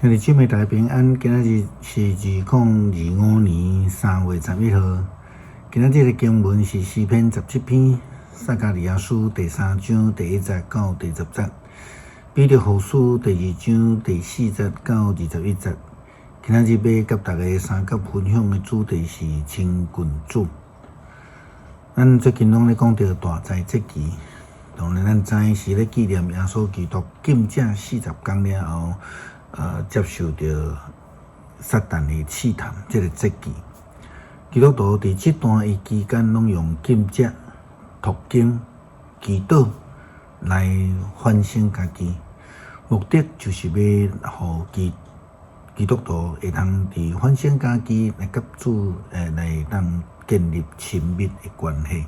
兄弟姊妹大家平安，今仔日是2025年3月11號。今仔日的經文是詩篇17篇、撒迦利亞書第三章第一節到第十節、彼得後書第二章第四節到21節。今仔日欲佮大家相佮分享的主題是親近主。咱最近攏咧講著大齋節期，當然咱知是咧紀念耶穌基督禁食40工了後，接受著撒旦的試探，這個節期。基督徒佇這段的期間，攏用禁食、讀經、祈禱來反省家己，目的就是欲予基督徒會通佇反省家己，來佮主來當建立親密的關係，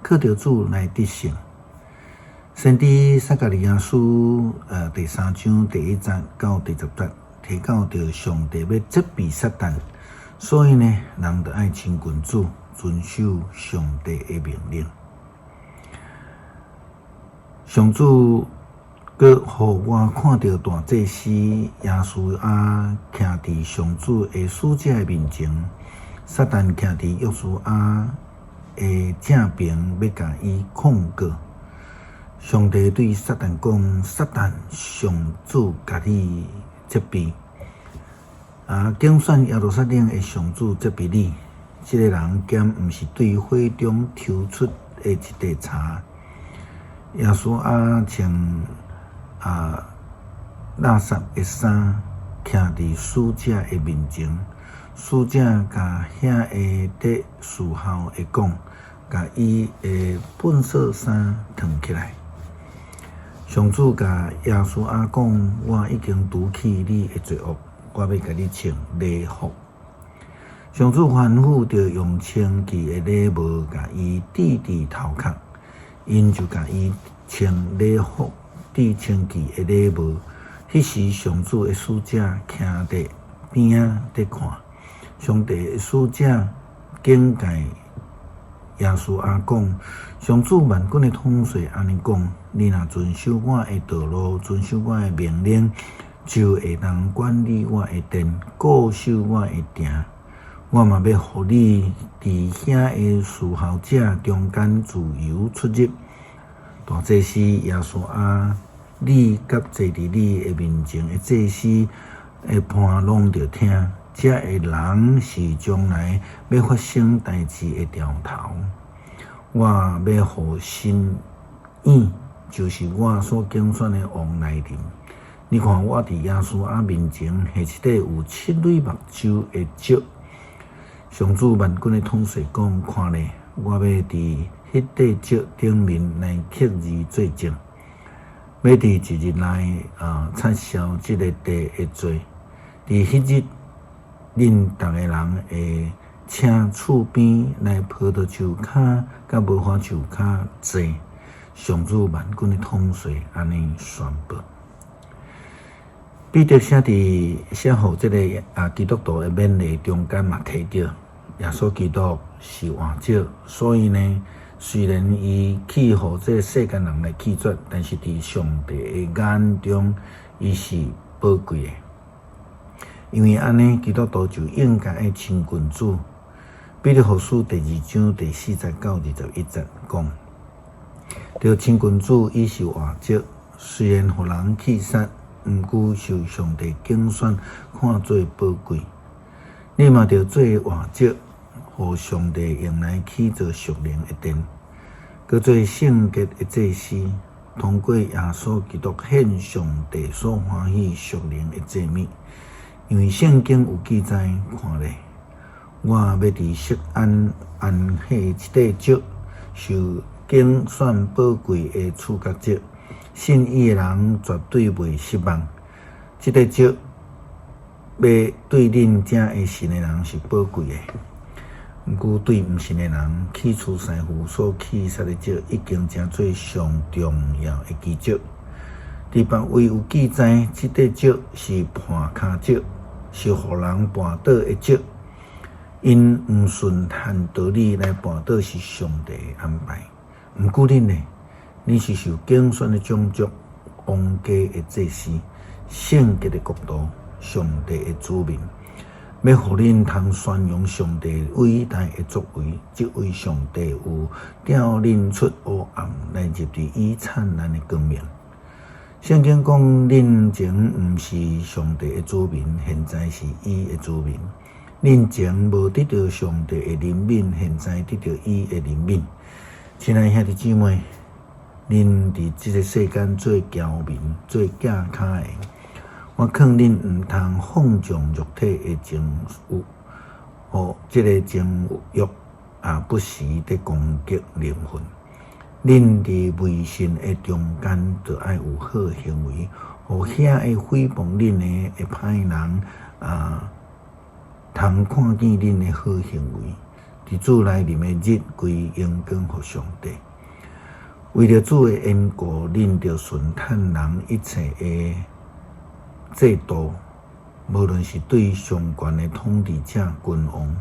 靠著主來得勝。先知撒迦利亞書第三章第一節到第十節提到著上帝欲責備撒旦，所以呢，人著愛親近主，遵守上帝的命令。上主閣予我看著大祭司約書亞徛佇上主的使者的面前，撒旦徛佇約書亞的正爿，欲共伊控告。上帝對撒旦講：撒旦，上主共你責備，揀選耶路撒冷的上主責備你，這个人敢毋是對火中抽出的一塊柴？約書亞穿垃圾的衫，徛佇使者的面前，使者共遐个佇侍候的講，共伊的糞掃衫脫起來。上主共約書亞講：我已經除去你的罪惡，我欲共你穿禮服。上主吩咐著用清潔的禮帽共伊戴佇頭殼，𪜶就共伊穿禮服，戴清潔的禮帽。彼時上主的使者徛佇邊仔佇看，上帝的使者警戒約書亞講：上主萬軍的統帥按呢講：你若遵守我的道路，遵守我的命令，就會當管理我的殿，固守我的埕。我嘛欲予你佇遐的侍候者中間自由出入。大祭司約書亞，你佮坐佇你的面前的祭司的伴攏著聽。這个人是將來欲發生代誌的兆頭。我欲予新燕，就是我所揀選的王來臨。你看，我佇約書亞面前下一塊有七蕊目睭的石。上主萬軍的統帥講：看咧，我欲佇彼塊石頂面來刻字做證，欲佇一日內擦消這个地的罪。佇彼日，恁逐个人會請厝邊來葡萄樹跤佮無花樹跤坐。上主萬軍的統帥按呢宣布。彼得寫佇寫予這个基督徒的勉勵中間嘛提著，耶穌基督是活石，所以呢，雖然伊去予這个世間人來棄絕，但是佇上帝的眼中，伊是寶貴的。因為按呢，基督徒就應該愛親近主。彼得後書第二章第四節到21節講，著親近主，伊是活石，雖然予人棄殺，毋過受上帝揀選，看做寶貴。你嘛著做活石，予上帝用來起做屬靈的殿，閣做聖潔的祭司，通過耶穌基督獻上帝所歡喜屬靈的祭物。因為聖經有記載，看咧，我欲佇錫安安下一塊石，受揀選寶貴的柱角石，信伊的人絕對袂失望。這塊石欲對恁遮的信的人是寶貴的，毋過對毋信的人，起厝師傅所棄殺的石，已經成做上重要的基石。佇別位有記載，這塊石是絆跤石，是予人絆倒的石。𪜶毋順按道理來絆倒是上帝的安排。毋過恁呢？恁是受揀選的種族，王家的祭司，聖潔的國度，上帝的子民，欲予恁通宣揚上帝偉大的作為。這位上帝有召恁出黑暗來入佇伊燦爛的光明。聖經講，恁前毋是上帝的子民，現在是伊的子民；恁前無得著上帝的憐憫，現在得著伊的憐憫。親愛兄弟姊妹，恁佇這个世間做僑民、做寄跤的，我勸恁毋通放縱肉體的情慾，予這个情慾啊不時佇攻擊靈魂。恁佇未信的中間，著愛有好行為，予遐个誹謗恁的歹人啊，通看見恁的好行為。佇主來臨的日，歸榮光予上帝。為著主的緣故，恁著順趁人一切的制度，無論是對上懸的統治者君王，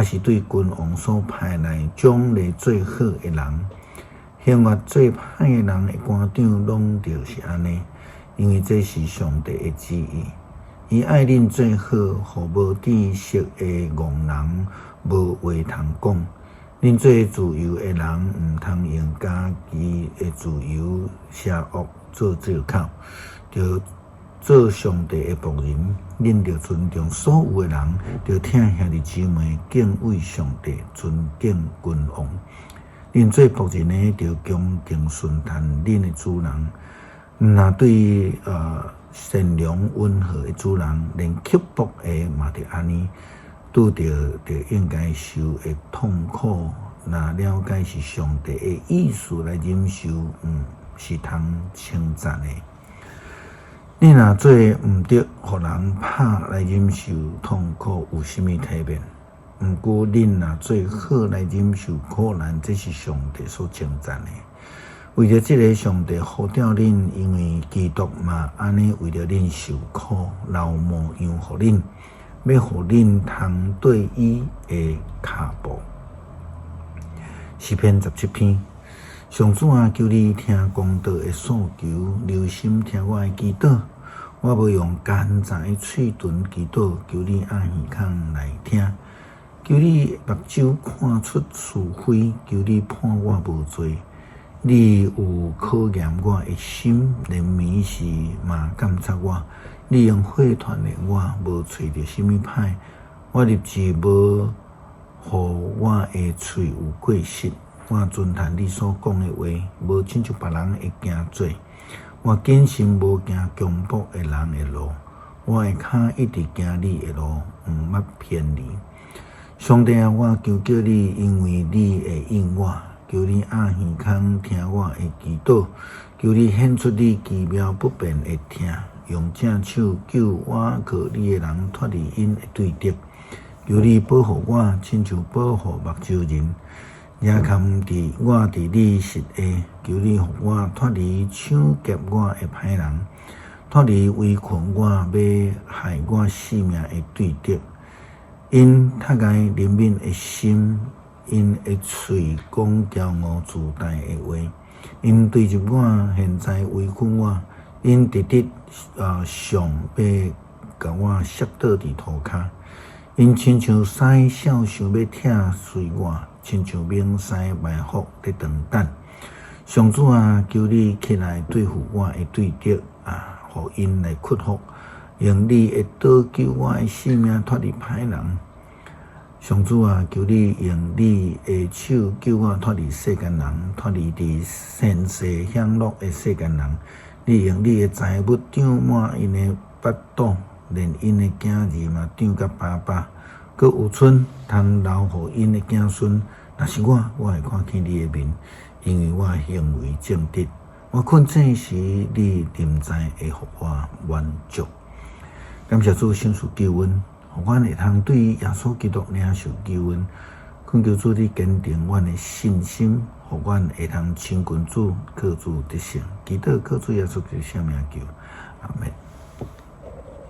抑是對君王所派來獎勵做好的人。懲罰做歹的人的官長，攏著是按呢，因為這是上帝的旨意。伊愛恁做好，予無知識的戇人無話通講。恁做自由的人，毋通用家己的自由邪惡做藉口，著做上帝的僕人。恁著尊重所有的人，著疼兄弟姊妹，敬畏上帝，尊敬君王。恁做僕人的，著恭敬順趁恁的主人，毋若對善良溫和的主人，連刻薄的嘛著按呢，拄著著應該受的痛苦，若了解是上帝的意思來忍受，是通稱讚的。你若做毋著，予人拍來忍受痛苦，有啥物體面？毋過，恁若做好來忍受苦難，這是上帝所稱讚的。為著這个，上帝呼召恁，因為基督嘛按呢為著恁受苦，留模樣予恁，欲予恁通綴伊的跤步。詩篇17篇，上主啊，求你聽公道的訴求，留心聽我的祈禱。我無用奸詐的喙唇祈禱，求你掩耳孔來聽。求你目睭看出是非，求你判我無罪。你有考驗我的心，連暝時嘛監察我。你用火鍛鍊我，無揣著啥物歹。我立志無予我的喙有過失。我遵趁你所講的話，無親像別人會行做。我謹慎無行強暴的人的路，我的跤一直行你的路，毋捌偏離。上帝啊，我求叫你，因為你會應我。求你掩耳孔聽我的祈禱，求你顯出你奇妙不便的疼，用正手救倚靠你的人脫離𪜶的對敵。求你保護我，親像保護目睭仁。也含佇我佇你實下，求你予我脫離搶劫我的歹人，脫離圍困我欲害我性命的對敵。𪜶窒礙憐憫的心，𪜶的喙講驕傲自大的話，𪜶追入我，現在圍困我，𪜶直直想欲共我摔倒佇塗跤。𪜶親像獅數想欲拆碎我，親像猛獅埋伏佇等等。上主啊，求你起來對付我的對敵啊，予𪜶來屈服，用你的刀救我的性命脫離歹人。上主啊，求你用你的手救我脫離世間人，脫離佇現世享樂的世間人。你用你的財物漲滿𪜶的腹肚，連𪜶的囝兒嘛漲甲飽飽，閣有賰通留予𪜶的子孫。若是我，我會看見你的面，因為我行為正直。我困醒時，你臨在會予我滿足。感謝主賞賜救恩，予阮會通對耶穌基督領受救恩。懇求主你堅定阮的信心，予阮會通親近主，靠主得勝。祈禱靠主耶穌基督聖名求，阿門。